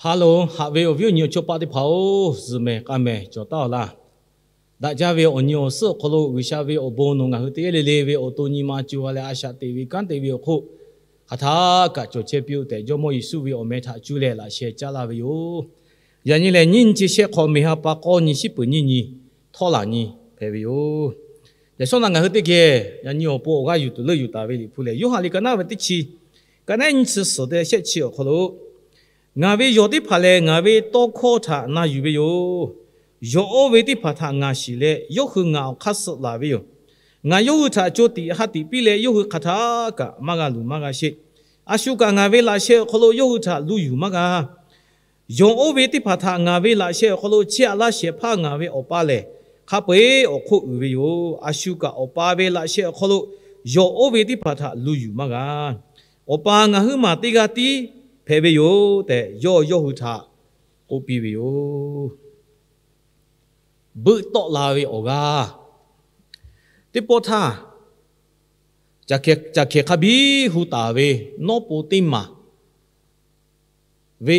Ha loˬ, haꞈ ve awˬ viˉ awˬ nyi awˬ chawˇ paˆ teˇ hpaˍ-oˬ, zuhˬ mehˍ k'a mehˍ cawˬ taˉ-aw laˇ. Daꞈ jaˇ ve awˬ nyi awˬ suhˉ awˬ hk'aw lo G'uiˬsha ve awˬ bon nawˬ ngaˬ hui teˇ g'aˇ le le ve awˬ to nyi ma co ha leh a shaꞈ teꞈ ve kanˉ te ve awˬ hk'oˆ, hk'aˬ htaˇ kaꞈ cawˬ chehˇ piˇ-oˆ tehꞈ, Jawˇmawˇ Yeˍsuˆ ve awˬ meh htaꞈ cuˇ leh laꞈ sheh caˉ laˇ ve yoˬ. Yaꞈ nyi lehˬ, nyiˇ nyi chi shehˆ hk'awꞈ, meˬ ha pa k'awˇ nyi, shiˉ peuˍ nyiˇ nyi, htawˇ laˬ nyi hpehꞈ ve yoˬ. Yaꞈ shawˉ naꞈ ngaˬ hui teˇ geh yaꞈ nyi awˬ pon awˬ g'aˇ yuˬ tuˬ leuˆ yuˬ taˍ ve Liꞈ hpu lehˬ, Yoˇhanˬ liꞈ ka naˉ ve teˇ chi, ka naˉ nyiˇ chi suhˍ te shehˆ chi awˬ hk'aw lo, Ngaˬ ve yawˬ teˇ hpaˍ lehˬ, ngaˬ ve tawˇ hkawˇ htaꞈ na yuˬ ve yoˬ. Yawˬ oˇ ve teˇ hpaˍ htaꞈ ngaˬ shiˍ leh, yawˇ hui ngaˬ awˬ hk'aˇ suh laˬ ve yoˬ. Ngaˬ yawˇ hui htaꞈ co tiꞈ ha tiꞈ piˇ leh, yawˇ hui hk'aˬ htaˇ kaꞈ maˇ g'a luˬ maˇ g'a sheˆ. A shu kaꞈ ngaˬ ve laꞈ sheh awˬ hk'aw lo yawˇ hui htaꞈ lu yuˬ maˇ g'a. Yawˬ oˇ ve teˇ hpaˍ htaꞈ ngaˬ ve laꞈ sheh awˬ hk'aw lo chehˇ aꞈ laˇ shehˍ hpaˇ ngaˬ ve Awˬ pa lehˬ, hk'a peu-eˬ awˬ hk'oˆ uiˍ ve yoˬ. A shu kaꞈ Awˬ pa ve laꞈ sheh awˬ hk'aw lo yawˬ oˇ ve teˇ hpaˍ htaꞈ lu yuˬ maˇ g'a. Awˬ pa ngaˬ huiˉ maˬ teˇ g'aˇ tiˉ hpehꞈ ve yoˬ tehꞈ, yawˇ yawˇ hui htaꞈ k'oˆ piˇ ve yoˬ. Beuˆ tawˆ la ve awˬ g'aˇ. Teˇ pawˆ htaˇ, caˬ hkehˍ hk'a biˇ hu taˍ ve nawˉ po teˇ maˬ ve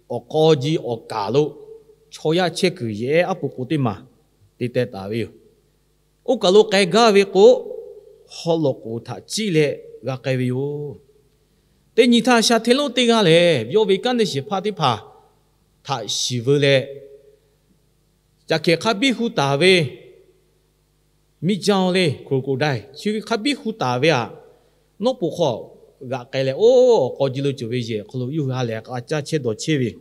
awˬ k'aw ji awˬ kaˍ lo chaw yaˇ chehˇ kuiˬ yehˬ aˉ po k'o teˇ maˬ te teh taˍ ve yoˬ. Oˇ kaˬ lo k'ai gaˇ ve k'o, haw lawˬ k'oˍ htaꞈ ciˇ leh g'a k'ai ve yoˬ. Teˇ nyi htaˇ, sha hteˇ lonˉ teˇ g'aˇ lehˬ, yawˇ ve kanˉ te shehˍ hpaˇ teˇ hpaˍ htaꞈ shiˍ veu leh, caˬ hkehˍ hk'a biˇ hu taˍ ve miˇ jaˇ le, crocodile chi ve hk'a biˇ hu taˍ ve aꞈ, nawˉ po hk'aw g'aꞈ k'ai leh, oˇ awˬ k'aw ji lo cawˬ ve yehˬ hk'aw lo yawˇ hui ha lehˬ k'a caˇ chehˇ dawˬ chehˇ ve.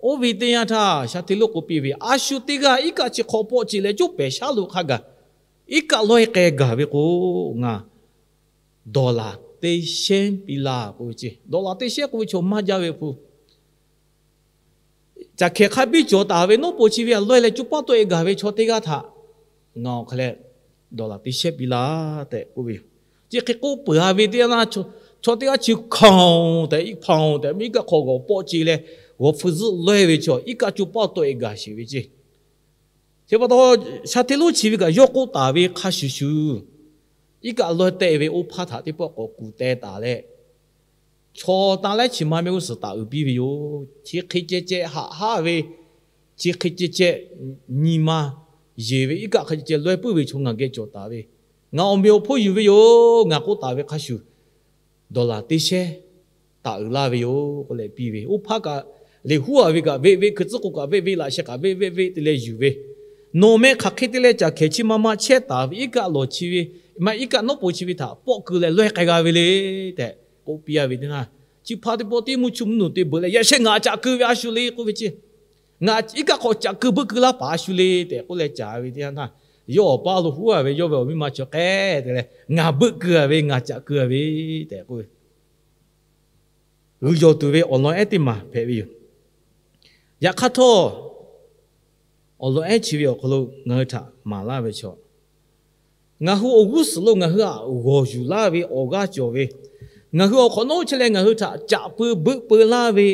Oˇ ve teˇ yanˇ htaˇ, sha hteˇ lonˉ k'oˆ piˇ ve, A shu teˇ g'aˇ iˉ kaˆ chi hk'aw pawˆ ce leh coˇ pehˍ shaˉ lo hk'a gaˬ iˉ kaˆ laweh k'ai gaˬ ve k'o, ngaˬ dawˬ laˬ teˇ shehnˉ piˇ laˇ k'oˆ ve ce. Dawˬ laˬ teˇ shehnˉ k'oˆ ve chaw maˇ jaˇ ve hpu. Caˬ hkehˍ hk'a biˇ cawˬ taˍ ve nawˉ po chi ve aꞈ laweh leh co paˇ tawˆ e gaˬ ve chaw teˇ g'aˇ htaꞈ ngaˬ awˬ hk'aw leh dawˬ laˬ teˇ shehnˉ piˇ laˇ tehꞈ k'oˆ ve yoˬ. Chi hk'e k'oˆ peuˬ a ve teˇ yanˇ, chaw teˇ g'aˇ chi hkaoˍ tehꞈ, iˉ hpaoˍ tehꞈ, iˉ kaˆ hk'aw g'awˬ pawˆ ce leh g'awˬ hpfuh zuhˆ laweh ve chaw iˉ kaˆ co paˇ tawˆ e gaˬ sheˍ ve ce. Chi pa taw, sha hteˇ lonˉ chi ve kaꞈ yawˇ k'oˆ taˍ ve hk'a shuˍ shuˍ, iˉ kaˆ laweh teh ve oˇ hpaˇ htaꞈ teˇ pawˆ k'awꞈ kuˬ teh taˍ leh, chaw taˇ laiˉ chi ma mehˆ g'uˇ suhˍ taˍ uiˍ piˇ ve yoˬ. Chi hk'e ceh ceh haꞈ haˉ ve, chi hk'e ceh ceh nyi ma yeˬ ve, iˉ kaˆ hk'e ceh ceh laweh puiˉ ve chaw ngaˬ geh cawˬ taˍ ve, ngaˬ awˬ meꞈ awˬ hponˇ yuˬ ve yoˬ. Ngaˬ k'oˆ taˍ ve hk'a shuˍ, dawˬ laˬ teˇ shehnˉ taˍ uiˍ laˇ ve yoˬ k'oˆ leh piˇ ve, oˇ hpaˇ kaꞈ, liꞈ huˉ a ve kaꞈ venˇ venˇ, hkui tcuhˉ k'o kaꞈ venˇ venˇ, laꞈ sheh kaꞈ venˇ venˇ venˇ te leh yuˬ ve, Nawˬ meh hk'aˬ hk'e te leh caˬ hkehˍ chi ma ma chehˇ taˍ ve iˉ kaˆ lawˬ chi ve, maˇ iˉ kaˆ nawˉ po chi ve htaꞈ pawˆ keu leh laweh k'ai g'a ve le tehꞈ k'oˆ piˇ a ve teˇ naˇ, chi hpaˇ teˇ pawˆ tiˉ mvuhˇ chuˇ mvuhˇ nuˬ te beuꞈ leh, Yaꞈ sheh ngaˬ caꞈ keu ve a shu le k'oˆ ve ce. Ngaˬ iˉ kaˆ hk'aw caꞈ keu beuˆ keu laˇ paˍ a shu le tehꞈ k'oˆ leh caˍ ve teˇ yanˇ htaˇ, yawˇ awˬ paˇ lo huˉ a ve, yawˇ ve awˬ miˇ ma chi k'ehˉ te leh, Ngaˬ beuˆ keu a ve, ngaˬ caꞈ keu a ve tehꞈ k'oˆ ve, g'uiˬ yawˬ tuˬ ve awˬ lawn ehˉ teˇ maˬ hpehꞈ ve yoˬ. Yaꞈ hk'aˇ htawˇ, awˬ lawn ehˉ chi ve awˬ hk'aw lo ngaˬ hui htaꞈ maˍ laˇ ve chaw, ngaˬ hui awˬ g'uˇ suhˍ lo ngaˬ hui aꞈ g'awˬ yuˬ laˇ ve awˬ g'aˇ cawˬ ve, ngaˬ hui awˬ hk'awꞈ nawˉ chehˇ leh ngaˬ hui htaꞈ caꞈ pui beuˆ pui laˇ ve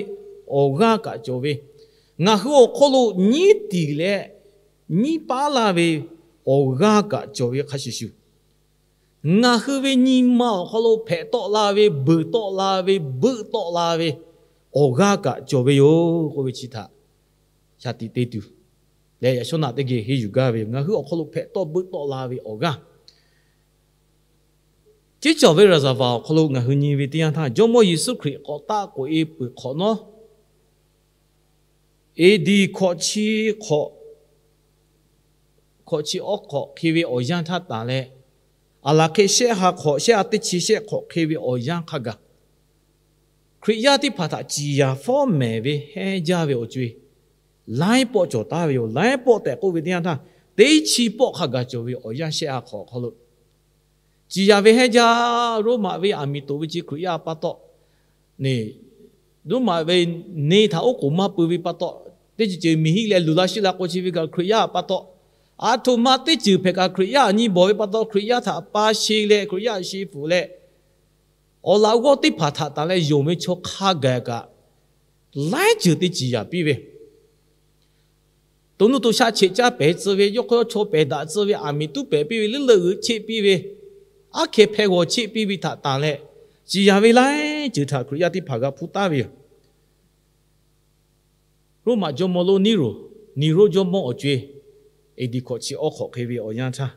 awˬ g'aˇ kaꞈ cawˬ ve, ngaˬ hui awˬ hk'aw lo nyiˉ tiˍ leh nyiˉ paˉ laˇ ve awˬ g'aˇ kaꞈ cawˬ ve hk'a shuˍ shuˍ, ngaˬ hui ve nyi ma awˬ hk'aw lo hpehꞈ tawˆ la ve, beuˬ tawˆ la ve, beuˆ tawˆ la ve awˬ g'aˇ kaꞈ cawˬ ve yoˬ k'oˆ ve chi htaꞈ shaˍ tiꞈ te tuˬ leh, yaꞈ shawˉ naꞈ teˇ geh henˇ yuˬ gaˇ ve yoˬ. Ngaˬ hui awˬ hk'aw lo hpehꞈ tawˆ beuˆ tawˆ la ve awˬ g'aˇ, ceˇ cawˬ ve reservoir awˬ hk'aw lo ngaˬ hui nyi ve teˇ yanˇ htaˇ, Jawˇmawˇ Yeˍsuˆ Hkriꞈ k'awꞈ taˆ k'oꞈ e peuˬ hk'awꞈ nawˉ, A D hkawꞈ chi hk'awꞈ, hkawꞈ chi awˉ hk'awꞈ hk'e ve awˬ yanˇ htaˇ tanˬ leh, aˬ laˬ hk'e shehˆ ha hk'awꞈ, shehˆ ha teˇ chi shehˆ hk'awꞈ hk'e ve awˬ yanˇ hk'a gaˬ, Hkriꞈ yaˇ teˇ hpaˍ htaꞈ ciˍ yanˍ fawˉ mehˍ ve hehnˇ jaˇ ve awˬ co e laiˉ pawˆ cawˬ taˉ ve yoˬ. Laiˉ pawˆ tehꞈ k'oˆ ve teˇ yanˇ htaˇ, teˇ chi pawˆ hk'a gaˬ cawˬ ve awˬ yanˇ shehˆ ha hk'awꞈ awˬ hk'aw lo, ciˍ yanˍ ve hehnˇ jaˇ. Roˉmaꞈ ve aˬ miˍ toꞈ ve chi Hkriꞈ yaˇ pa taw, Roˉmaꞈ ve neˇ htaꞈ oˉ k'oˍ maˇ pui ve pa taw, teˇ ceuˬ ceuˬ miˬ hiˆ leh luˬ la shiˆ la k'o chi ve kaꞈ Hkriꞈ yaˇ pa taw, aˬ htoꞈ ma teˇ ceuˬ hpehꞈ kaꞈ Hkriꞈ yaˇ aꞈ nyi bawˬ ve pa taw, Hkriꞈ yaˇ htaꞈ pa she leh Hkriꞈ yaˇ aꞈ she pfuhˍ leh, awˬ laꞈ g'awˇ teˇ hpaˍ htaꞈ tanˬ leh yonˍ ve chaw hk'a gaˬ kaꞈ, laiˉ ceuˬ te ciˍ yanˍ piˇ ve, to nuˇ to shaˆ cheꞈ caˇ pehˍ tcuh ve, yawˇ hk'aw yawˇ chaw pehˍ daꞈ tcuh ve, aˬ miˍ tuˉ pehˍ piˇ ve, leuˉ leuˆ g'euꞈ cheˆ piˇ ve, aˉ hkeh hpeh g'awˬ cheˆ piˇ ve htaꞈ tanˬ leh, ciˍ yanˍ ve laiˉ ceuˬ htaꞈ Hkriꞈ yaˇ teˇ hpaˍ g'a hpuˇ taˍ ve yoˬ. Roˉmaꞈ jawˇmawˇ lonˉ Niˉroˍ, Neˍroˆ jawˇmawˇ awˬ co-e, A D hkawꞈ chi awˇ hk'awꞈ hk'e ve awˬ yanˇ htaˇ,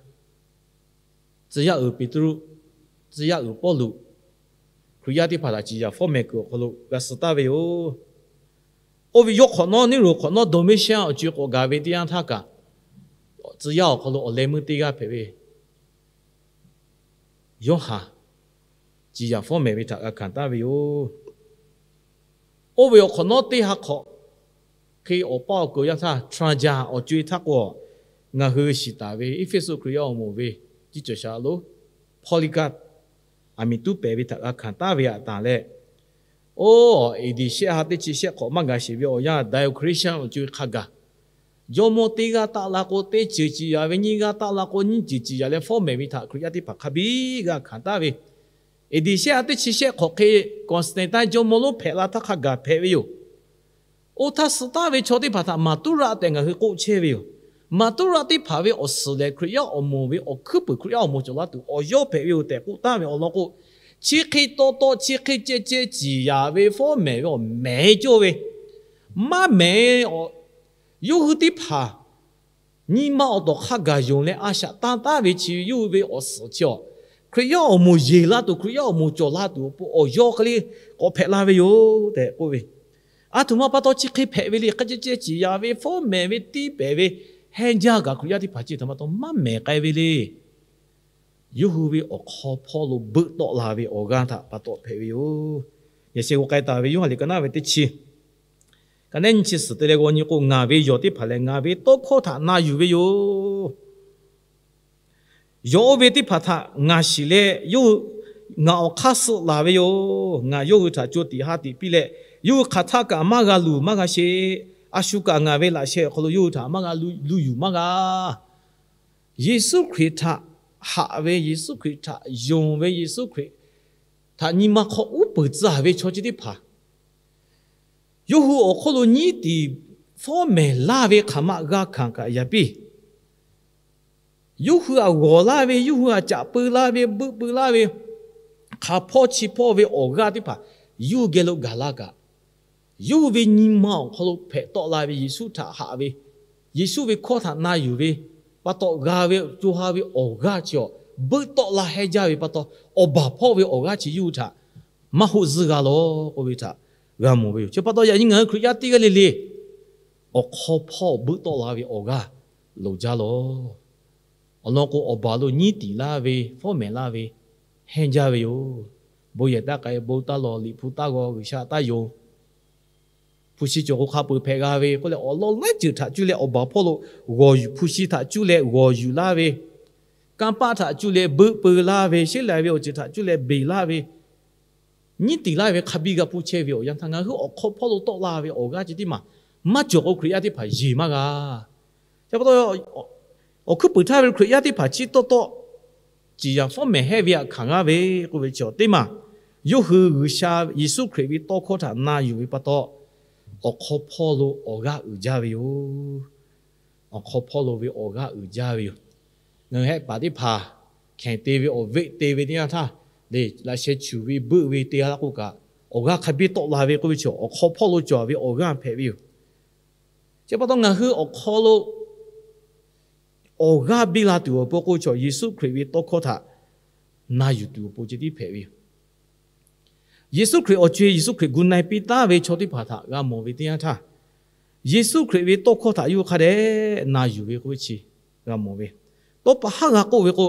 tcuh yaˇ uiˍ Peˍtruˆ, tcuh yaˇ uiˍ Pawˇluꞈ, Hkriꞈ yaˇ teˇ hpaˍ htaꞈ ciˍ yanˍ fawˉ mehˍ kuiˬ awˬ hk'aw lo g'a suh taˍ ve yoˬ. Oˇ ve yawˇ hk'awꞈ nawˉ, Neˉroˍ hk'awꞈ nawˉ, Dawˍmeˇshaˆ awˬ co-e k'awꞈ gaˬ ve teˇ yanˇ htaˇ kaꞈ, tcuh yaˇ awˬ hk'aw lo awˬ leh meuˇ teˇ g'aˇ hpehꞈ ve Yoˇhanˬ ciˍ yanˍ fawˉ mehˍ ve htaꞈ g'a hkanˍ taˍ ve yoˬ. Oˇ ve awˬ hk'awꞈ nawˉ teˇ ha hk'awꞈ hk'e awˬ paˇ awˬ kuiˬ awˬ yanˇ htaˇ, Traˍjaˍ awˬ co-e htaˇ k'o, ngaˬ hui shiˍ taˍ ve Eˇfeˇsuꞈ Hkriꞈ yaˇ awˬ moˍ ve ciˇ cawˬ shaˍ lonˉ Pawˇliˇkaˆ aˬ miˍ tuˉ pehˍ ve htaꞈ g'a hkanˍ taˍ ve htaꞈ tanˬ leh, oˇ, A D shehˆ ha teˇ chi shehˆ hk'awꞈ maˇ gaˬ sheˍ ve awˬ yanˇ, Dioˍkletian awˬ co-e hk'a gaˬ, jawˇmawˇ teˇ g'aˇ taˆ la k'o, teˇ ceuˬ ciˍ yanˍ ve, nyiˇ g'aˇ taˆ la k'o, nyiˇ ceuˬ ciˍ yanˍ leh fawˉ mehˍ ve htaꞈ Hkriꞈ yaˇ teˇ hpaˍ hk'a biˇ g'a hkanˍ taˍ ve, A D shehˆ ha teˇ chi shehˆ hk'awꞈ hk'e Constantine jawˇmawˇ lonˉ hpehꞈ la htaˇ hk'a gaˬ hpehꞈ ve yoˬ. Oˇ htaˇ suh taˍ ve chaw teˇ hpaˍ htaꞈ maˍtuˉraˆ tehꞈ ngaˬ hui k'oˆ chehˇ ve yoˬ. Maˍtuˉraˆ teˇ hpaˍ ve awˬ suhˍ lehˬ, Hkriꞈ yaˇ awˬ moˍ ve awˬ hkuiˉ puiˍ, Hkriꞈ yaˇ awˬ moˍ cawˬ la tuˬ awˬ yawˇ hpehꞈ ve yoˬ tehꞈ k'oˆ taˍ ve awˬ lawn k'o, chi hk'e taw taw, chi hk'e ceh ceh ciˍ yanˍ ve fawˉ mehˍ ve awˬ mehˍ cawˇ ve, maˇ mehˍ, yawˇ hui teˇ hpaˍ nyi ma awˬ tawˍ hk'a gaˬ yonˍ leh a shaꞈ tanˇ taˍ ve chi yawˇ hui ve awˬ suhˍ chi awˬ, Hkriꞈ yaˇ awˬ moˍ yeˬ la tuˬ, Hkriꞈ yaˇ awˬ moˍ cawˬ la tuˬ awˬ pon awˬ yawˇ hk'e le k'awꞈ hpehꞈ la ve yoˬ tehꞈ k'oˆ ve. A htoꞈ ma pa taw chi hk'e hpehꞈ ve le. Hk'a ceh ceh ciˍ yanˍ ve, fawˉ mehˍ ve, tiˇ pehˍ ve, hehnˇ jaˇ kaꞈ Hkriꞈ yaˇ teˇ hpaˍ chi htoꞈ ma pa taw maˇ mehˍ k'ai ve le. Yawˇ hui ve awˬ hk'aw hpawˇ lo beuˆ tawˆ la ve awˬ g'aˇ htaꞈ pa taw hpehꞈ ve yoˬ. Yaꞈ sheh g'aw k'ai taˍ ve Yoˇhanˬ liꞈ ka naˉ ve teˇ chi, ka naˉ nyi chi suhˍ te leh g'aw nyi k'o, ngaˬ ve yawˬ teˇ hpaˍ lehˬ ngaˬ ve tawˇ hkawˇ htaꞈ na yuˬ ve yoˬ. Yawˇ oˇ ve teˇ hpaˍ htaꞈ ngaˬ shiˍ leh, yawˇ hui ngaˬ awˬ hk'aˇ suh laˬ ve yoˬ. Ngaˬ yawˇ hui htaꞈ co tiꞈ ha tiꞈ piˇ leh, yawˇ hui hk'aˬ htaˆ kaꞈ maˇ g'a luˬ maˇ g'a sheˍ. A shu kaꞈ ngaˬ ve laꞈ sheh awˬ hk'aw lo yawˇ hui htaꞈ maˇ g'a luˬ yuˬ maˇ g'a. Yeˍsuˆ Hkriꞈ htaꞈ haꞈ ve, Yeˍsuˆ Hkriꞈ htaꞈ yonˍ ve, Yeˍsuˆ Hkriꞈ htaꞈ nyi ma hk'aw uˉ peunˍ tcuh ve chaw chi teˇ hpaˍ, yawˇ hui awˬ hk'oˆ lo nyiˉ tiˍ fawˉ mehˍ laˇ ve hk'aˬ ma g'a hkanˍ kaꞈ yaꞈ piˇ, yawˇ hui htaꞈ g'awˬ laˇ ve, yawˇ hui htaꞈ caꞈ peu laˇ ve, beuˆ peu laˇ ve, hk'aˬ hpawˇ chi hpawˇ ve awˬ g'aˇ teˇ hpaˍ yawˇ hui geh lo gaˬ la kaꞈ, yawˇ hui ve nyi ma awˬ hk'aw lo hpehꞈ tawˆ la ve Yeˍsuˆ htaꞈ haꞈ ve, Yeˍsuˆ ve hkawˇ htaꞈ na yuˬ ve pa taw g'a ve co ha ve awˬ g'aˇ chi awˬ, beuˆ tawˆ la hehnˇ jaˇ ve pa taw, awˬ baˬ hpawˇ ve awˬ g'aˇ chi yawˇ hui htaꞈ maˇ hoˆ zuhˇ g'a lawˬ k'oˆ ve htaꞈ g'a mawˬ ve yoˬ. Chi pa taw yaꞈ nyi ngaˬ hui Hkriꞈ yaˇ teˇ g'aˇ le le awˬ hk'aw hpawˇ beuˆ tawˆ la ve awˬ g'aˇ loˍ jaˇ lawˬ. Awˬ lawn k'o, awˬ baˬ lo nyiˉ tiˍ laˇ ve, fawˉ mehˍ laˇ ve, hehnˇ jaˇ ve yoˬ. Bon yehˬ taˇ k'ai, bon taˇ lawˬ, liꞈ hpu taˇ g'aw, G'uiˬsha taˇ yonˍ. Hpu shi cawˬ k'o hk'a peuˬ hpehꞈ g'a ve k'oˆ leh, awˬ lawn laiˉ ceuˬ htaꞈ cuˇ leh awˬ baˬ hpawˇ lo g'awˬ yuˬ, hpu shi htaꞈ cuˇ leh g'awˬ yuˬ laˇ ve, kanˇ paˆ htaꞈ cuˇ leh beuˆ peu laˇ ve, sheˉ lai ve awˬ ceuˬ htaꞈ cuˇ leh beˬ laˇ ve, nyiˉ tiˍ laˇ ve hk'a biˇ g'a hpuˇ chehˇ ve awˬ yanˇ htaˇ, ngaˬ hui awˬ hk'aw hpawˇ lo tawˆ la ve awˬ g'aˇ chi teˇ maˬ maˇ cawˬ k'o, Hkriꞈ yaˇ teˇ hpaˍ yeˬ maˇ g'a. Chi pa taw, awˬ hkuiˉ puiˍ htaˇ ve Hkriꞈ yaˇ teˇ hpaˍ chi tawˇ tawˆ ciˍ yanˍ fawˉ mehˍ hehnˇ ve htaꞈ hkanˍ g'a ve k'oˆ ve chi awˬ teˇ maˬ, yawˇ hui G'uiˬsha Yeˍsuˆ Hkriꞈ ve tawˇ hkawˇ htaꞈ na yuˬ ve pa taw, awˬ hk'aw hpawˇ lo awˬ g'aˇ uiˍ jaˇ ve yoˬ. Awˬ hk'aw hpawˇ lo ve awˬ g'aˇ uiˍ jaˇ ve yoˬ. Ngaˬ hui hehˆ paˍ teˇ hpaˍ hkeˬ te ve awˬ veˆ te ve teˇ yanˇ htaˇ, le laꞈ sheh chuˬ ve beuˆ ve te g'a la k'o kaꞈ, awˬ g'aˇ hk'a biˇ tawˆ la ve k'oˆ ve chi awˬ hk'aw hpawˇ lo cawˬ ve awˬ g'aˇ hpehꞈ ve yoˬ. Chi pa taw ngaˬ hui awˬ hk'aw lo awˬ g'aˇ biˇ la tuˬ awˬ pon k'o, chaw Yeˍsuˆ Hkriꞈ ve tawˇ hkawˇ htaꞈ na yuˬ tuˬ awˬ pon ceh tiˉ hpehꞈ ve yoˬ. Yeˍsuˆ Hkriꞈ awˬ co-e, Yeˍsuˆ Hkriꞈ gu na-e piˇ taˍ ve chaw teˇ hpaˍ htaꞈ g'a mawˬ ve teˇ yanˇ htaˇ, Yeˍsuˆ Hkriꞈ ve tawˇ hkawˇ htaꞈ yawˇ hui hk'a dehꞈ na yuˬ ve k'oˆ ve chi g'a mawˬ ve. Tawˇ pa haˉ g'a k'oˆ ve k'o,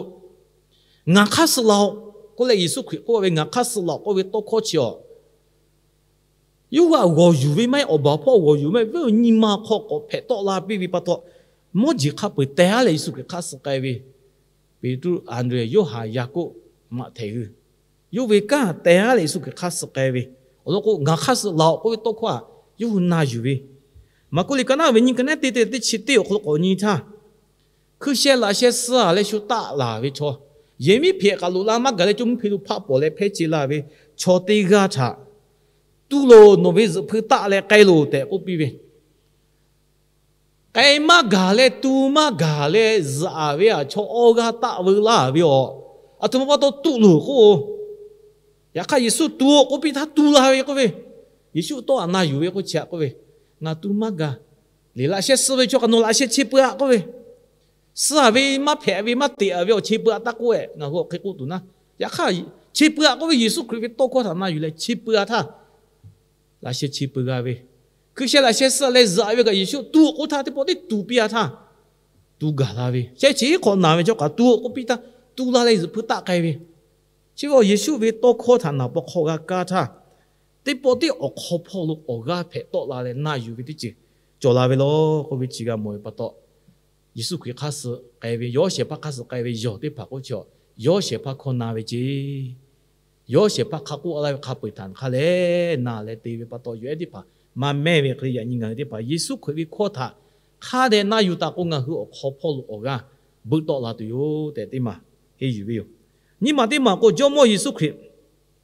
ngaˬ hk'aˇ suh laˬ-oꞈ k'oˆ leh, Yeˍsuˆ Hkriꞈ k'oˆ ve ngaˬ hk'aˇ suh laˬ-oꞈ k'oˆ ve tawˇ hkawˇ chi awˬ, yawˇ hui htaꞈ g'awˬ yuˬ ve maˇ heˆ, awˬ baˬ hpawˇ g'awˬ yuˬ maˇ heˆ, venˇ nyi ma hk'aw k'awꞈ hpehꞈ tawˆ la piˇ ve pa taw, mawˇ jeˬ hk'a peu-eˬ teh-a leh Yeˍsuˆ Hkriꞈ hk'aˇ suh k'ai ve, Peˍtruˆ, Anˍdrehˍ, Yoˇhanˬ, Yaˍkoˆ, Maꞈhtehˍ hui, yawˇ ve kanˉ teh-a leh Yeˍsuˆ Hkriꞈ hk'aˇ suh k'ai ve. Awˬ lawn k'o, ngaˬ hk'aˇ suh laˬ-oꞈ k'oˆ ve tawˇ hkawˇ htaꞈ yawˇ hui na yuˬ ve. Maˍkuˆ liꞈ ka naˉ ve nyiˇ, ka naˉ teˇ te teˇ chi teˇ awˬ hk'aw lo k'awꞈ nyi htaˇ, hkui sheh laꞈ sheh suh-a leh shu taˆ laˬ ve chaw, yehˬ miˉ hpeꞈ k'aꞈ loꞈ la maˇ gaˬ leh, co mvuhˇ hpe lo hpaˆ pawˍ leh hpehˇ ce la ve chaw teˇ g'aˇ htaꞈ, Tu loˬ, nawˬ ve zuhꞈ hpui taˆ leh k'ai loˬ tehꞈ k'oˆ piˇ ve. K'ai maˇ gaˬ leh, tu maˇ gaˬ leh zuhꞈ-a ve-a chaw awˇ g'aˇ taˆ veu laˇ ve awˬ, aˬ htoꞈ ma pa taw tu loˬ k'oˆ-o. Yaꞈ hk'aˇ Yeˍsuˆ tu-oꞈ k'oˆ piˇ htaˇ tu la ve k'oˆ ve. Yeˍsuˆ tawˇ htaꞈ na yuˬ ve k'oˆ chi htaꞈ k'oˆ ve, ngaˬ tu maˇ gaˬ. Liꞈ laꞈ sheh suh ve chaw kaꞈ nawˬ laꞈ sheh che peuˬ-aꞈ k'oˆ ve, suh-a ve maˇ hpehꞈ ve maˇ teꞈ-a ve awˬ che peuˬ-aꞈ taˇ k'oˆ-e, ngaˬ hui awˬ hk'e k'oˆ tuˬ naˇ. Yaꞈ hk'aˇ, che peuˬ-aꞈ k'oˆ ve Yeˍsuˆ Hkriꞈ ve tawˇ hkawˇ htaꞈ na yuˬ leh che peuˬ-a htaˇ, laꞈ sheh che peuˬ g'a ve, hkui sheh laꞈ sheh suh leh zuhꞈ ve kaꞈ Yeˍsuˆ tuˬ k'oˆ htaˇ teˇ pawˆ tiˉ tuˬ piˇ-a htaˇ, tuˬ gaˬ la ve, sheh chi hk'awꞈ naˬ ve chaw kaꞈ tuˬ k'oˆ piˇ htaˇ, tuˬ la leh zuhꞈ hpui taˆ k'ai ve, chi ve awˬ Yeˍsuˆ ve tawˇ hkawˇ htaꞈ naˍ paw hk'aw g'a kaˇ htaˇ, teˇ pawˆ tiˉ awˬ hk'aw hpawˇ lo awˬ g'aˇ hpehꞈ tawˆ la leh na yuˬ ve teˇ ceuˬ cawˬ la ve law k'oˆ ve chi g'a mawˬ ve pa taw, Yeˍsuˆ Hkriꞈ hk'aˇ suh k'ai ve, yawˇ shehˍ hpaˇ hk'aˇ suh k'ai ve yawˬ teˇ hpaˍ k'oˆ chi, yawˇ shehˍ hpaˇ hkawˇ na ve ceˇ. Yawˇ shehˍ hpaˇ hk'a k'oˆ laˇ ve hk'a peu-eˬ htaꞈ hk'a leh na leh te ve pa taw, yawˬ ehˉ teˇ hpaˍ maˇ mehˇ ve hk'e le, yaꞈ nyi ngaˬ hui teˇ hpaˍ Yeˍsuˆ Hkriꞈ ve hkawˇ htaꞈ hk'a dehꞈ na yuˬ taˍ k'o, ngaˬ hui awˬ hk'aw hpawˇ lo awˬ g'aˇ beuꞈ tawˆ la tuˬ yoˬ tehꞈ teˇ maˬ henˇ yuˬ ve yoˬ. Nyiˇ maˬ teˇ maˬ k'o, Jawˇmawˇ Yeˍsuˆ Hkriꞈ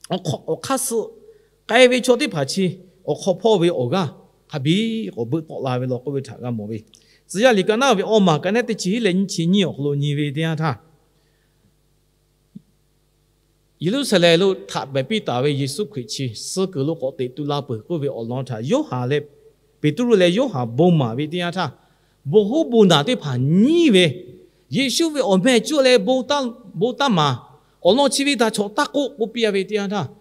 awˬ hk'aˇ suh k'ai ve chaw teˇ hpaˍ chi awˬ hk'aw hpawˇ ve awˬ g'aˇ hk'a biˇ k'awꞈ beuꞈ tawˆ la ve law k'oˆ ve htaꞈ g'a mawˬ ve. Tcuh yaˇ liꞈ ka naˉ ve awˇ maˬ ka nehˉ teˇ chi hiˉ leh nyiˇ chi nyiˇ awˬ hk'aw lo nyi ve teˇ yanˇ htaˇ, Yeˍruˆsaˍlehnˍ lo htaꞈ behˍ piˇ taˍ ve Yeˍsuˆ Hkriꞈ chi suh kuiˬ lo k'awꞈ teꞈ tu la peuˬ k'oˆ ve awˬ lawn htaꞈ Yoˇhanˬ leh Peˍtruˆ leh Yoˇhanˬ bon maˍ ve teˇ yanˇ htaˇ, bon hoˉ bon naˬ teˇ hpaˍ nyiˇ ve Yeˍsuˆ ve awˬ meh cuˇ leh bon taˇ maˍ, awˬ lawn chi ve daꞈ chawꞈ taˇ k'oˆ k'oˆ piˇ-a ve teˇ yanˇ htaˇ,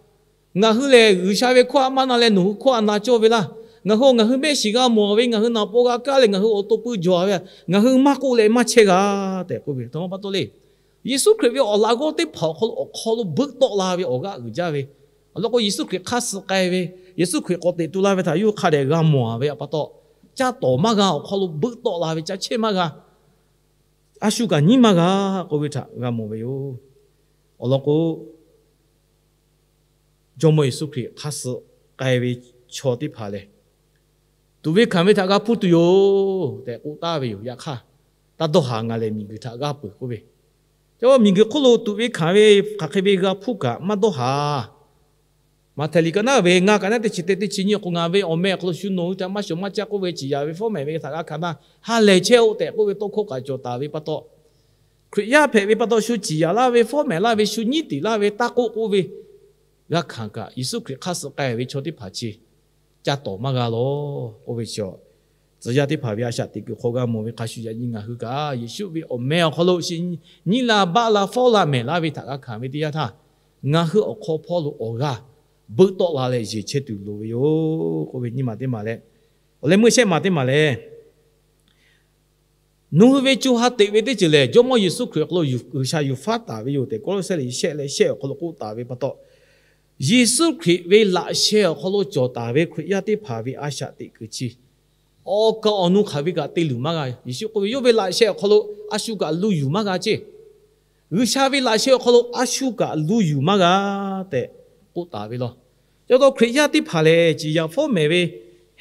ngaˬ hui lehˬ G'uiˬsha ve hkawˇ htaꞈ maˇ na leh nawˬ hui hkawˇ htaꞈ na cawˇ ve laˇ. Ngaˬ hui ngaˬ hui mehˆ shiˍ g'a mawˬ ve, ngaˬ hui naˍ paw g'a kaˇ leh ngaˬ hui awˬ to pui jawˬ ve, ngaˬ hui maˇ k'oˆ leh maˇ chehˇ g'a tehꞈ k'oˆ ve. Aˬ htoꞈ ma pa taw le. Yeˍsuˆ Hkriꞈ ve awˬ laꞈ g'awˇ teˇ hpaˍ awˬ hk'aw lo, awˬ hk'aw lo beuꞈ tawˆ la ve awˬ g'aˇ uiˍ jaˇ ve, awˬ lawn k'o, Yeˍsuˆ Hkriꞈ hk'aˇ suh k'ai ve, Yeˍsuˆ Hkriꞈ k'awꞈ teꞈ tu la ve htaꞈ yawˇ hui hk'a dehꞈ g'a mawˬ-a ve pa taw, caˇ tawˍ maˇ g'a, awˬ hk'aw lo beuꞈ tawˆ la ve caˇ chehˇ maˇ g'a, a shu kaꞈ nyiˉ maˇ g'a k'oˆ ve htaꞈ g'a mawˬ ve yoˬ. Awˬ lawn k'o, Jawˇmawˇ Yeˍsuˆ Hkriꞈ hk'aˇ suh k'ai ve chaw teˇ hpaˍ lehˬ, tuꞈ ve hkanˍ ve htaꞈ g'a hpuˇ tuˬ yoˬ tehꞈ k'oˆ taˍ ve yoˬ. Yaꞈ hk'aˇ, taˇ dawˇ haˍ, ngaˬ lehˬ miˬguiˬ htaꞈ g'aˇ peuˬ k'oˆ ve, ca miˬguiˬ hk'oˆ lo tuꞈ ve hkanˍ ve hk'aˬ hk'e ve g'a hpuˇ kaꞈ maˇ dawˇ haˍ. Maꞈhtehˍ liꞈ ka naˉ ve ngaˇ ka naˉ teˇ chi teˇ, teˇ chi nyiˇ awˬ hk'aw, ngaˬ ve awˬ meh awˬ hk'aw lo shu nawˬ hui htaꞈ maˇ shawˍ maˇ caˇ k'oˆ ve ciˍ yanˍ ve fawˉ mehˍ ve htaꞈ g'a hkanˍ htaˇ, ha lehˬ chehˇ-oˆ tehꞈ k'oˆ ve tawˇ hkawˇ kaꞈ cawˬ taˍ ve pa taw, Hkriꞈ yaˇ hpehꞈ ve pa taw shu ciˍ yanˍ laˇ ve, fawˉ mehˍ laˇ ve, shu nyiˉ tiˍ laˇ ve, taˇ k'oˆ k'oˆ ve g'a hkanˍ kaꞈ, Yeˍsuˆ Hkriꞈ hk'aˇ suh k'ai ve chaw teˇ hpaˍ chi caˇ tawˍ maˇ g'a lawˬ k'oˆ ve chi, tcuh yaˇ teˇ hpaˍ ve a shaꞈ teꞈ kuiˬ hk'aw g'a mawˬ ve hk'a shuˍ, yaꞈ nyi ngaˬ hui kaꞈ Yeˍsuˆ ve awˬ meh awˬ hk'aw lo shu nyiˉ laˇ baˆ laˇ fawˉ laˇ mehˍ laˇ ve htaꞈ g'a hkanˍ ve teˇ yanˇ htaˇ, ngaˬ hui awˬ hk'aw hpawˇ lo awˬ g'aˇ beuꞈ tawˆ la leh yeˬ chehˇ tuˬ loˍ ve yoˬ k'oˆ ve nyiˇ maˬ teˇ maˬ leh, awˬ leh meuˇ shehˆ maˬ teˇ maˬ lehˬ, nawˬ hui ve co ha teꞈ ve teˇ ceuˬ lehˬ, Jawˇmawˇ Yeˍsuˆ Hkriꞈ awˬ hk'aw lo G'uiˬsha yuˬ faˉ taˍ ve yoˬ tehꞈ Kawˇlawˇsehˇ liꞈ shehˆ leh shehˆ awˬ hk'aw lo k'oˆ taˍ ve pa taw, Yeˍsuˆ Hkriꞈ ve laꞈ sheh awˬ hk'aw lo cawˬ taˍ ve Hkriꞈ yaˇ teˇ hpaˍ ve a shaꞈ teꞈ kuiˬ chi, awˬ kaˍ awˬ nu hk'aˬ ve kaꞈ te luˬ maˇ g'a. Yeˍsuˆ k'oˆ ve, yawˇ ve laꞈ sheh awˬ hk'aw lo a shu kaꞈ lu yuˬ maˇ g'a ceˇ. G'uiˬsha ve laꞈ sheh awˬ hk'aw lo a shu kaꞈ lu yuˬ maˇ g'a tehꞈ k'oˆ taˍ ve law. Ca taw Hkriꞈ yaˇ teˇ hpaˍ lehˬ, ciˍ yanˍ fawˉ mehˍ ve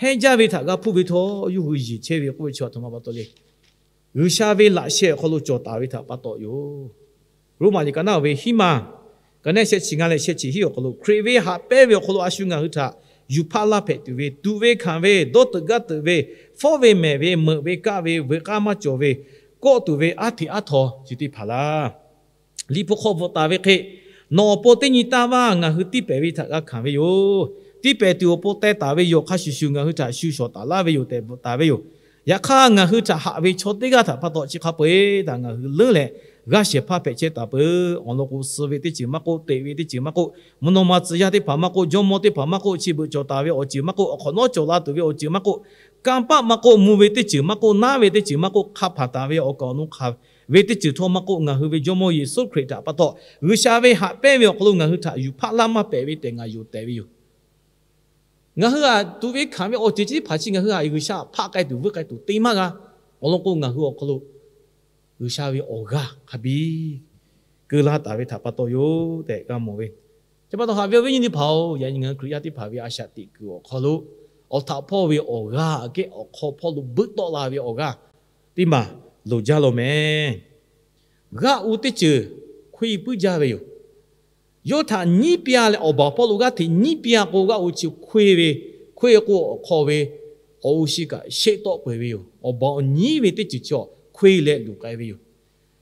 hehnˇ jaˇ ve htaꞈ g'a hpuˇ ve htawˇ, yawˇ hui yeˬ chehˇ ve k'oˆ ve chi a htoꞈ ma pa taw le. G'uiˬsha ve laꞈ sheh awˬ hk'aw lo cawˬ taˍ ve htaꞈ pa taw yoˬ. Roˉmaꞈ liꞈ ka naˉ ve hiˉ maˬ, ka nehˉ shehˆ chi ngaˇ leh shehˆ chi hiˉ awˬ hk'aw lo, Hkriꞈ ve haꞈ pehnˇ ve awˬ hk'aw lo a shu ngaˬ hui htaꞈ yuˬ hpaˆ laˇ hpehꞈ tuˬ ve, tuꞈ ve hkanˍ ve, dawˇ teuꞈ gaˇ teuꞈ ve, fawˉ ve mehˍ ve, meuꞈ ve kaˆ ve, veuꞈ k'aˇ maˇ cawˬ ve, kawˆ tuˬ ve aˉ hteꞈ aˉ htaw chi teˇ hpaˍ laˇ. Liꞈ hpu hk'aw bvuhꞈ taˍ ve hk'e, nawˬ awˬ pon teˇ nyi tanˇ vaˇ ngaˬ hui tiˇ pehˍ ve htaꞈ g'a hkanˍ ve yoˬ. Tiˇ pehˍ tuˬ awˬ pon teh taˍ ve yoˬ. Hk'a shuˍ shuˍ ngaˬ hui htaꞈ shu shawˍ taˍ laˇ ve yoˬ tehꞈ bvuhꞈ taˍ ve yoˬ. Yaꞈ hk'aˇ, ngaˬ hui htaꞈ haꞈ ve chaw teˇ g'aˇ htaꞈ pa taw chi hk'a peu-eˬ htaꞈ ngaˬ hui leuˉ leh g'aˇ shehˍ hpaˇ hpehꞈ chehˇ taˍ peuˬ. Awˬ lawn k'o, suh ve teˇ ceuˬ maˇ k'oˆ, teꞈ ve teˇ ceuˬ maˇ k'oˆ, mvuhˇ naw ma tcuh yaˇ teˇ hpaˍ maˇ k'oˆ, jawˇmawˇ teˇ hpaˍ maˇ k'oˆ, chi beuꞈ cawˬ taˍ ve awˬ ceuˬ maˇ k'oˆ, awˬ hk'awꞈ nawˉ cawˬ la tuˬ ve awˬ ceuˬ maˇ k'oˆ, kanˇ paˆ maˇ k'oˆ, mvuh ve teˇ ceuˬ maˇ k'oˆ, naˉ ve teˇ ceuˬ maˇ k'oˆ, hk'a hpanˍ taˍ ve awˬ kaˍ awˬ nu hk'aˬ ve teˇ ceuˬ htawˇ maˇ k'oˆ, ngaˬ hui ve jawˇmawˇ Yeˍsuˆ Hkriꞈ htaꞈ pa taw G'uiˬsha ve haꞈ pehnˇ ve awˬ hk'aw lo ngaˬ hui htaꞈ yuˬ hpaˆ laˇ maˇ pehˍ ve tehꞈ ngaˬ yonˍ tehꞈ ve yoˬ. Ngaˬ hui htaꞈ tuꞈ ve hkanˍ ve awˬ ceuˬ chi teˇ hpaˍ chi ngaˬ hui htaꞈ G'uiˬsha htaꞈ hpaˆ k'ai tuˬ vuiˇ k'ai tuˬ te maˇ g'a. Awˬ lawn k'o, ngaˬ hui awˬ hk'aw lo G'uiˬsha ve awˬ g'aˇ hk'a biˇ keu laˇ taˍ ve htaꞈ pa taw yoˬ tehꞈ g'a mawˬ ve. Chi pa taw haꞈ ve awˬ viˉ nyi teˇ hpaˍ-oˬ, yaꞈ nyi ngaˬ hui Hkriꞈ yaˇ teˇ hpaˍ ve a shaꞈ teꞈ kuiˬ awˬ hk'aw lo awˬ htaꞈ hpawˇ ve awˬ g'aˇ aꞈ kehˉ awˬ hk'aw hpawˇ lo beuꞈ tawˆ la ve awˬ g'aˇ teˇ maˬ loˍ jaˇ law meh. G'aˇ u teˇ ceuˬ hkoˇ puiˉ jaˇ ve yoˬ. Yawˇ htaꞈ nyiˉ piˇ-a leh awˬ baˬ awˬ hpawˇ lo g'aˇ hteꞈ nyiˉ piˇ-a k'o, g'aˇ u chi hkoˇ ve, hkoˇ k'o awˬ hk'aw ve awˬ u shi kaꞈ sheˆ tawˆ peuˬ ve yoˬ. Awˬ baˬ awˬ nyiˉ ve teˇ ceuˬ chi hkoˇ leh luˬ k'ai ve yoˬ.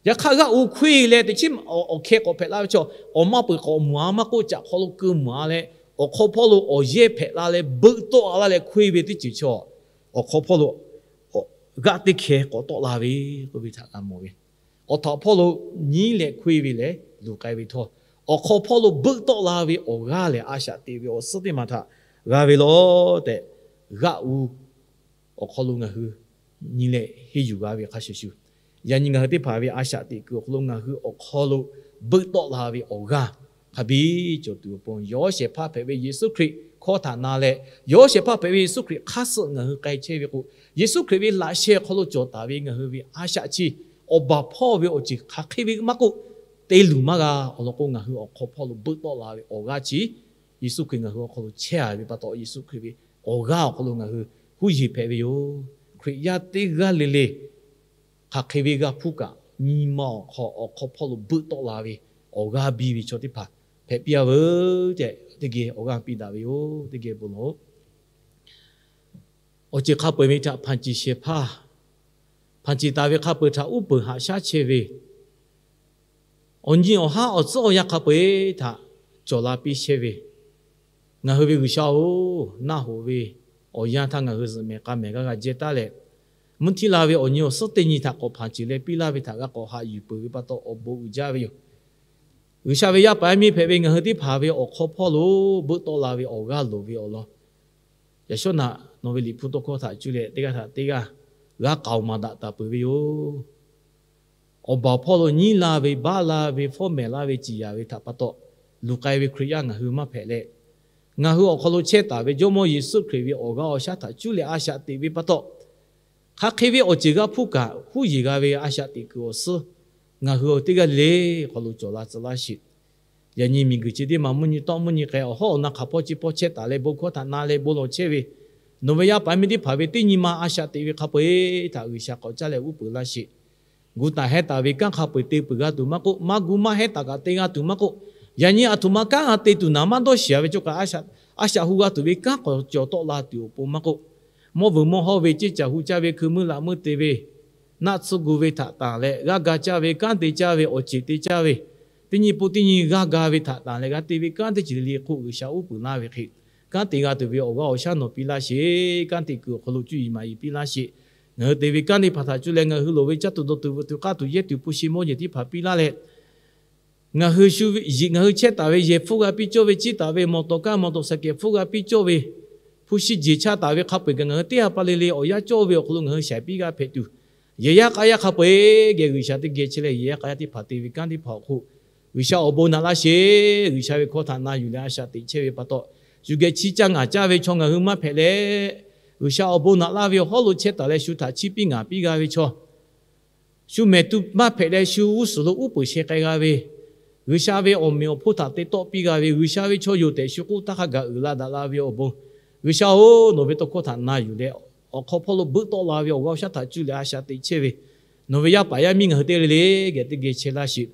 Yaꞈ hk'aˇ, g'aˇ u hkoˇ leh teꞈ chiˉ awˬ hkeh k'awꞈ hpehꞈ la ve chaw, awˬ maˇ peuˬ k'awꞈ mawˬ-a maˇ k'oˆ, caꞈ hk'aw lo keu mawˬ-a leh awˬ hk'aw hpawˇ lo awˬ yehˇ hpehꞈ la leh beuꞈ tawˆ-a laˇ leh hkoˇ ve teˇ ceuˬ chi awˬ awˬ hk'aw hpawˇ lo g'aˆ teˇ hkeh k'awꞈ tawˆ la ve k'oˆ ve htaꞈ g'a mawˬ ve. Awˬ htaꞈ awˬ hpawˇ lo nyiˉ leh hkoˇ e ve lehˬ luˬ k'ai ve htawˇ, awˬ hk'aw hpawˇ lo beuˆ tawˆ la ve awˬ g'aˇ lehˬ, a shaꞈ teꞈ ve awˬ suhˉ teˇ maˬ htaꞈ g'a ve law tehꞈ, g'aˆ u awˬ hk'aw lo ngaˬ hui nyi leh henˇ yuˬ g'a ve hk'a shuˍ shuˍ, yaꞈ nyi ngaˬ hui teˇ hpaˍ ve a shaꞈ teꞈ kuiˬ awˬ hk'aw lo ngaˬ hui awˬ hk'aw lo beuˆ tawˆ la ve awˬ g'aˇ hk'a biˇ cawˬ tuˬ awˬ pon, yawˇ shehˍ hpaˇ hpehꞈ ve Yeˍsuˆ Hkriꞈ hkawˇ htaꞈ na leh, yawˇ shehˍ hpaˇ hpehꞈ ve Yeˍsuˆ Hkriꞈ hk'aˇ suh ngaˬ hui k'ai chehˇ ve k'o, Yeˍsuˆ Hkriꞈ ve laꞈ sheh awˬ hk'aw lo cawˬ taˍ ve ngaˬ hui ve a shaꞈ chi awˬ baˬ hpawˇ ve awˬ ceuˬ hk'aˬ hk'e ve maˇ k'oˆ, te luˬ maˇ g'a. Awˬ lawn k'o, ngaˬ hui awˬ hk'aw hpawˇ lo beuˆ tawˆ la ve awˬ g'aˇ chi Yeˍsuˆ Hkriꞈ ngaˬ hui awˬ hk'aw lo chehˇ a ve pa taw, Yeˍsuˆ Hkriꞈ ve awˬ g'aˇ awˬ hk'aw lo ngaˬ hui huˉ yeˬ hpehꞈ ve yoˬ. Hkriꞈ yaˇ teˇ g'aˇ le le hk'aˬ hk'e ve g'a hpuˇ kaꞈ, nyi ma awˬ hk'aw, awˬ hk'aw hpawˇ lo beuˆ tawˆ la ve awˬ g'aˇ biˇ ve chaw teˇ hpaˍ hpehꞈ piˇ a veuˬ tehꞈ, teˇ geh awˬ g'aˇ piˇ daꞈ ve yoˬ. Teˇ geh bon lawˬ-oꞈ. Awˬ ceuˬ hk'a peu-eˬ ve htaꞈ hpanˍ ceˬ shehˍ hpaˇ, hpanˍ ceˬ taˍ ve hk'a peu-eˬ htaꞈ uˉ peunˍ haꞈ shaˉ chehˇ ve, awˬ nyi awˬ haˉ awˬ tcuhˉ awˬ yanˇ hk'a peu-eˬ htaꞈ cawˬ la piˇ chehˇ ve, ngaˬ hui ve G'uiˬsha-oˬ, naˆ hoꞈ ve awˬ yanˇ htaˇ ngaˬ hui zuhꞈ mehˍ k'a mehˍ g'a g'a jehˇ taˉ leh, mvuhˇ htiˇ la ve awˬ nyi awˬ suhˉ teˇ nyi htaꞈ k'awꞈ hpanˍ ceˬ leh piˇ laˇ ve htaꞈ g'a k'awꞈ haꞈ yuˬ peuˬ ve pa taw, awˬ bon uiˍ jaˇ ve yoˬ. G'uiˬsha ve yaˇ paˍ yaˇ miˇ hpehꞈ ve ngaˬ hui teˇ hpaˍ ve awˬ hk'aw hpawˇ lo beuˆ tawˆ la ve awˬ g'aˇ loˍ ve awˬ lawn, yaꞈ shawˉ naꞈ nawˬ ve Liꞈ hpu tawˇ hkawˇ htaꞈ cuˇ leh teˇ g'aˇ htaꞈ teˇ g'aˇ g'a k'aoˍ maˍ daꞈ taˍ peuˬ ve yoˬ. Awˬ baˬ hpawˇ lo nyiˉ la ve, baˆ la ve, fawˉ mehˍ laˇ ve, ciˍ yanˍ ve htaꞈ pa taw, luˬ k'ai ve Hkriꞈ yaˇ ngaˬ hui maˇ hpehꞈ leh, ngaˬ hui awˬ hk'aw lo chehˇ taˍ ve Jawˇmawˇ Yeˍsuˆ Hkriꞈ ve awˬ g'aˇ awˬ shaˉ htaꞈ cuˇ leh a shaꞈ teꞈ ve pa taw, hk'aˬ hk'e ve awˬ ceuˬ g'a hpuˇ kaꞈ, huˉ yeˬ g'a ve a shaꞈ teꞈ kuiˬ awˬ suhˉ ngaˬ hui teˇ g'aˇ le le awˬ hk'aw lo cawˬ la tcuh laˇ sheˍ. Yaꞈ nyi miˬguiˬ chi teˇ maˬ mvuhˇ nyi tawˆ mvuhˇ nyi k'ai, awˬ hawˉ awˬ na hk'aˬ hpawˇ chi hpawˇ chehˇ taˍ leh bon hkawˇ htaꞈ na leh bon lawˬ chehˇ ve, nawˬ ve yaˇ paˍ yaˇ miˇ teˇ hpaˍ ve teˇ nyi ma a shaꞈ teꞈ ve hk'a peu-eˬ htaꞈ G'uiˬsha k'awꞈ caˇ leh uˉ peunˍ laˇ sheˍ. Gu taˍ heh taˍ ve kanˉ hk'a peu-eˬ te peuˬ g'a tuˬ maˇ k'oˆ, maˇ gu maˇ heh taˍ kaꞈ te g'a tuˬ maˇ k'oˆ, yaꞈ nyi aˬ htoꞈ ma kanˉ g'a te tuˬ naˍ maˇ dawˇ shiˍ a ve cawˇ kaꞈ, a shaꞈ hu g'a tuˬ ve kanˉ k'awꞈ cawˬ tawˆ la tuˬ awˬ pon maˇ k'oˆ, mawˇ vuiˬ mawˇ hawˇ ve, ceˇ caˬ hu caˇ ve, hkui meuˇ laꞈ meuˇ te ve, naˆ tsuhˇ gu ve htaꞈ tanˬ leh, g'aˇ ga caˇ ve, kanˉ te caˇ ve, awˬ ceˬ te caˇ ve, teˇ nyi pun teˇ nyi g'aˇ ga ve htaꞈ tanˬ leh g'a te ve kanˉ teˇ ceuˬ le le hk'oˆ G'uiˬsha uˉ peunˍ laˇ ve hk'e, kanˉ te g'a tuˬ ve awˬ g'aˇ awˬ shaˉ nawˬ piˇ laˇ sheˍ. Kanˉ te kuiˬ awˬ hk'aw lo cuˇ yiˍ maˍ yiˍ piˇ laˇ sheˍ. Ngaˬ hui te ve kanˉ teˇ hpaˍ htaꞈ cuˇ leh ngaˬ hui loˍ ve caˇ tuˬ dawˬ tuˬ veuꞈ tuˬ k'aˇ tuˬ yehˇ tuˬ hpu shi mawˇ jeˬ teˇ hpaˍ piˇ laˇ leh, ngaˬ hui shu ve, ngaˬ hui chehˇ taˍ ve yehˬ hpfuhˇ g'a piˇ cawˇ ve, ciˇ taˍ ve mawˬ tawˍ kaˇ mawˬ tawˍ saˍ kehˍ hpfuhˇ g'a piˇ cawˇ ve, hpu shi jeˬ chaˇ taˍ ve hk'a peu-eˬ kaꞈ ngaˬ hui teˇ ha pa le le awˬ yanˇ cawˇ ve awˬ hk'aw lo ngaˬ hui shaiˍ piˇ g'a hpehꞈ tuˬ, yehˬ yaˇ k'a yaˇ hk'a peu-eˬ geh G'uiˬsha teˇ geh chehˇ leh yehˬ yaˇ k'a yaˇ teˇ hpaˍ te ve kanˉ teˇ hpaˍ awˬ hk'oˆ G'uiˬsha awˬ bon naꞈ laˇ sheˍ. G'uiˬsha ve hkawˇ htaꞈ na yuˬ leh a shaꞈ teꞈ chehˇ ve pa taw, shu geh chiˇ caˇ ngaˬ caˇ ve chaw ngaˬ hui maˇ hpehꞈ leh, G'uiˬsha awˬ bon naꞈ laˇ ve awˬ hawˉ lo chehˇ taˍ leh shu htaꞈ chiˇ piˇ ngaˬ piˇ g'a ve chaw, shu mehˍ tu maˇ hpehꞈ leh shu g'uˇ suhˍ lo uˉ peunˍ sheh k'ai g'a ve, G'uiˬsha ve awˬ meꞈ awˬ hponˇ htaꞈ te tawˆ piˇ g'a ve, G'uiˬsha ve chaw yoˬ tehꞈ shu k'oˆ taˇ hk'a gaˬ uiˍ la daꞈ la ve awˬ bon, G'uiˬsha-oˬ, nawˬ ve tawˇ hkawˇ htaꞈ na yuˬ leh awˬ hk'aw hpawˇ lo beuˆ tawˆ la ve awˬ g'aˇ awˬ shaˉ htaꞈ cuˇ leh a shaꞈ teꞈ chehˇ ve, nawˬ ve yaˇ paˍ yaˇ miˇ ngaˬ hui teˇ g'aˇ le le geh teˇ geh chehˇ laˇ sheˍ.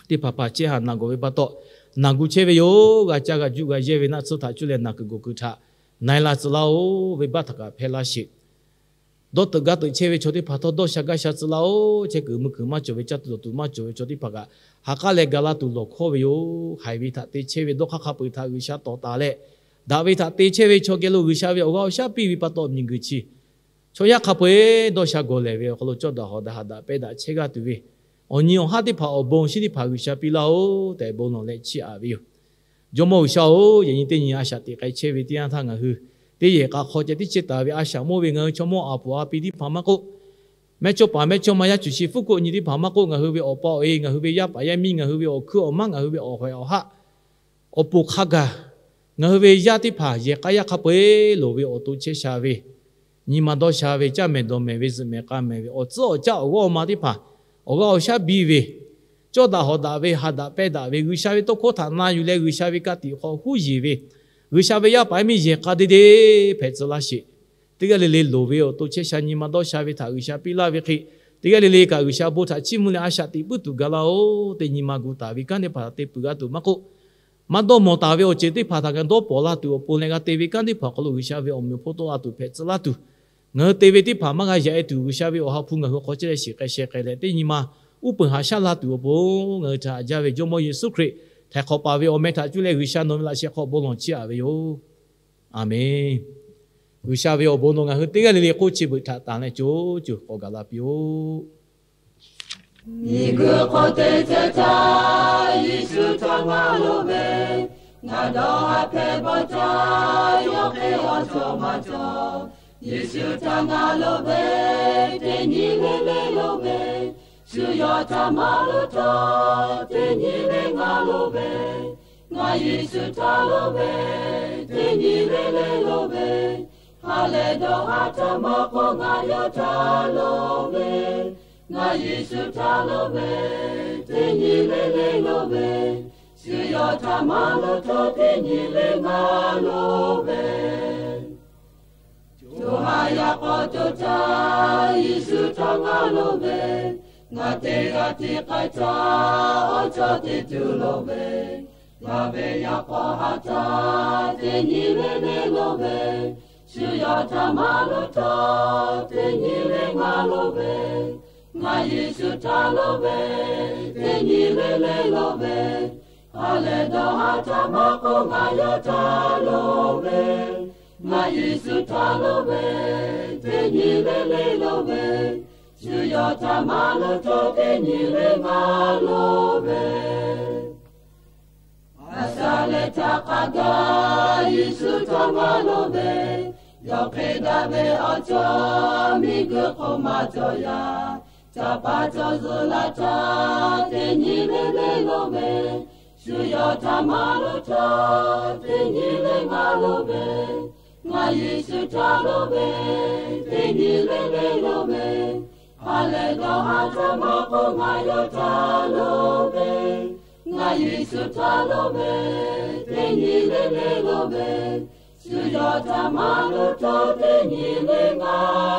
Teˇ hpaˍ hpaˍ chehˇ haꞈ naˬ gawˬ ve pa taw, naˬ gu chehˇ ve yoˬ. G'a caˇ g'a juˆ g'a yehˇ ve naˆ tsuhˇ htaꞈ cuˇ leh naˬ kuiˬ gawˬ kuiˬ htaꞈ na e la tcuh laˇ-oˬ. Venˇbaˆ htaꞈ kaꞈ hpehˇ laˇ sheˍ. Dawˇ teuꞈ gaˇ teuꞈ chehˇ ve chaw teˇ hpaˍ htawˇ dawˇ sha gaˇ sha tcuh laˇ-oˬ. Chehˇ kuiˬ mui kuiˬ maˇ cawˬ ve, caˇ tuˬ dawˬ tuˬ maˇ cawˬ ve chaw teˇ hpaˍ kaꞈ, ha k'aˉ leh ga laˇ tuˬ lawˬ hkawˇ ve yoˬ. Haiˬ ve htaꞈ te chehˇ ve dawˇ hk'aˇ hk'a peu-eˬ htaꞈ G'uiˬsha tawˍ taˍ leh, daꞈ ve htaꞈ te chehˇ ve chaw geh lo G'uiˬsha ve awˬ g'aˇ awˬ shaˉ piˇ ve pa taw, miˬguiˬ chi chaw yaˇ hk'a peu-eˬ dawˇ sha gawˬ lehˬ ve awˬ hk'aw lo cawˇ daꞈ hawꞈ daꞈ haꞈ daꞈ pehnˇ daꞈ chehˇ g'aˇ tuˬ ve, awˬ nyi awˬ haˉ teˇ hpaˍ awˬ bon shinˉ teˇ hpaˍ G'uiˬsha piˇ laˇ-oˬ tehꞈ bon lawˬ leh chiˇ aꞈ ve yoˬ. Jawˇmawˇ G'uiˬsha-oˬ, yaꞈ nyi teˇ nyi a shaꞈ teꞈ k'ai chehˇ ve teˇ yanˇ htaˇ ngaˬ hui teˇ yehˬ k'a hk'aw ceh tiˉ chehˇ taˍ ve a shaꞈ mawˇ ve ngaˬ hui chaw mawˇ a poˍ a pi teˇ hpaˍ maˇ k'oˆ, mehˇchawˇ paˍ mehˇchawˇma yaˇ cuˬ shi fuˉ k'oˆ nyi teˇ hpaˍ maˇ k'oˆ, ngaˬ hui ve awˬ pa awˬ e, ngaˬ hui ve yaˇ paˍ yaˇ miˇ, ngaˬ hui ve awˬ hkuiˉ awˬ maˉ, ngaˬ hui ve awˬ hawehˬ awˬ haˆ awˬ poˍ hk'a gaˬ, ngaˬ hui ve yaˇ teˇ hpaˍ yehˬ k'a yaˇ hk'a peu-eˬ loˍ ve awˬ to chehˇ sha ve, nyi ma dawˇ sha ve, caˇ mehˍ dawˬ mehˍ ve, zuhꞈ mehˍ k'a mehˍ ve, awˬ tcuhˉ awˬ caˇ awˬ g'awˇ awˬ ma teˇ hpaˍ awˬ g'aˇ awˬ shaˉ biˇ ve, cawˇ daꞈ hawꞈ daꞈ ve, haꞈ daꞈ pehnˇ daꞈ ve, G'uiˬsha ve tawˇ hkawˇ htaꞈ na yuˬ leh G'uiˬsha ve ka tiꞈ hk'aw huˉ yeˬ ve, G'uiˬsha ve yaˇ paˍ yaˇ miˇ yehˬ k'a de de hpehꞈ tcuh laˇ sheˍ. Teˇ g'aˇ le le loˍ ve awˬ to chehˇ sha nyi ma dawˇ sha ve htaꞈ G'uiˬsha piˇ laˇ ve hk'e, teˇ g'aˇ le le kaꞈ G'uiˬsha bon htaꞈ chiˇ mvuh leh a shaꞈ teꞈ puiˉ tuˬ gaˬ laˇ-oˬ. Teˇ nyi ma gu taˍ ve kanˉ teˇ hpaˍ htaꞈ te peuˬ g'a tuˬ maˇ k'oˆ, maˇ dawˇ mawˬ taˍ ve awˬ ceuˬ teˇ hpaˍ htaꞈ kaꞈ dawˇ pawnˍ la tuˬ awˬ pon leh g'a te ve kanˉ teˇ hpaˍ awˬ hk'aw lo G'uiˬsha ve awˬ meꞈ awˬ hponˇ tawˆ la tuˬ hpehꞈ tcuh laˇ tuˬ, ngaˬ hui te ve teˇ hpaˍ maˇ g'a yaꞈ e tuˬ, G'uiˬsha ve awˬ ha hpu ngaˬ hui hk'aw chehˇ leh shiˍ k'ai sheh k'ai leh, teˇ nyi ma uˉ peunˍ haꞈ shaˉ la tuˬ awˬ pon ngaˬ hui htaꞈ haꞈ jaˇ ve Jawˇmawˇ Yeˍsuˆ Hkriꞈ htaiˍ hk'awꞈ paˍ ve awˬ meh htaꞈ cuˇ leh G'uiˬsha nawˬ ve laꞈ sheh hk'aw bon lawˬ chiˇ aꞈ ve yoˬ. Aˬmenˍ. G'uiˬsha ve awˬ bon nawˬ ngaˬ hui teˇ g'aˇ le le hk'oˆ chi beuꞈ htaꞈ tanˍ leh co co k'awꞈ gaˬ la piˇ-oˆ. Miˬguiˬ hk'oˆ te ceh htaˇ Yeˍsuˆ htaꞈ ngaˬ loˍ ve, ngaˬ dawˇ haˍ hpehꞈ bawˬ htaˇ yawˇ hk'e awˬ cawˬ maˇ cawˬ. Yeˍsuˆ htaꞈ ngaˬ loˍ ve, teˇ nyi le le loˍ ve, shu yawˇ htaꞈ maˇ loˍ htawˇ teˇ nyi le ngaˬ loˍ ve. Ngaˬ Yeˍsuˆ htaꞈ loˍ ve, teˇ nyi le le loˍ ve, ha lehˬ dawˇ haˍ htaˇ maˇ k'oˆ ngaˬ yawˇ htaꞈ loˍ ve. Ngaˬ Yeˍsuˆ htaꞈ loˍ ve, teˇ nyi le le loˍ ve, shu yawˇ htaꞈ maˇ loˍ htawˇ teˇ nyi le ngaˬ loˍ ve. Co ha yaꞈ k'aw to htaˇ Yeˍsuˆ htaꞈ ngaˬ loˍ ve, ngaˬ teˇ g'aˇ tiˉ k'ai htaˇ awˬ cawˬ teˇ tuˬ loˍ ve. Yaˇ ve yaꞈ k'aw ha htaˇ teˇ nyi le le loˍ ve, shu yawˇ htaꞈ maˇ loˍ htawˇ teˇ nyi le ngaˬ loˍ ve. Ngaˬ Yeˍsuˆ htaꞈ loˍ ve, teˇ nyi le le loˍ ve, ha lehˬ dawˇ haˍ htaˇ maˇ k'oˆ ngaˬ yawˇ htaꞈ loˍ ve. Ngaˬ Yeˍsuˆ htaꞈ loˍ ve, teˇ nyi le le loˍ ve, shu yawˇ htaꞈ maˇ loˍ htawˇ teˇ nyi le ngaˬ loˍ ve. A sha leh htaꞈ k'a gaˇ Yeˍsuˆ htaꞈ ngaˬ loˍ ve, yawˇ hk'e daꞈ ve awˬ cawˬ miˬguiˬ hk'oˆ maˇ cawˬ yaˇ. Caˇ paˍ cawˬ zuhꞈ la htaˇ teˇ nyi le le loˍ ve, shu yawˇ htaꞈ maˇ loˍ htawˇ teˇ nyi le ngaˬ loˍ ve. Ngaˬ Yeˍsuˆ htaꞈ loˍ ve, teˇ nyi le le loˍ ve, ha lehˬ dawˇ haˍ htaˇ maˇ k'oˆ ngaˬ yawˇ htaꞈ loˍ ve. Ngaˬ Yeˍsuˆ htaꞈ loˍ ve, teˇ nyi le le loˍ ve, shu yawˇ htaꞈ maˇ loˍ htawˇ teˇ nyi le ngaˬ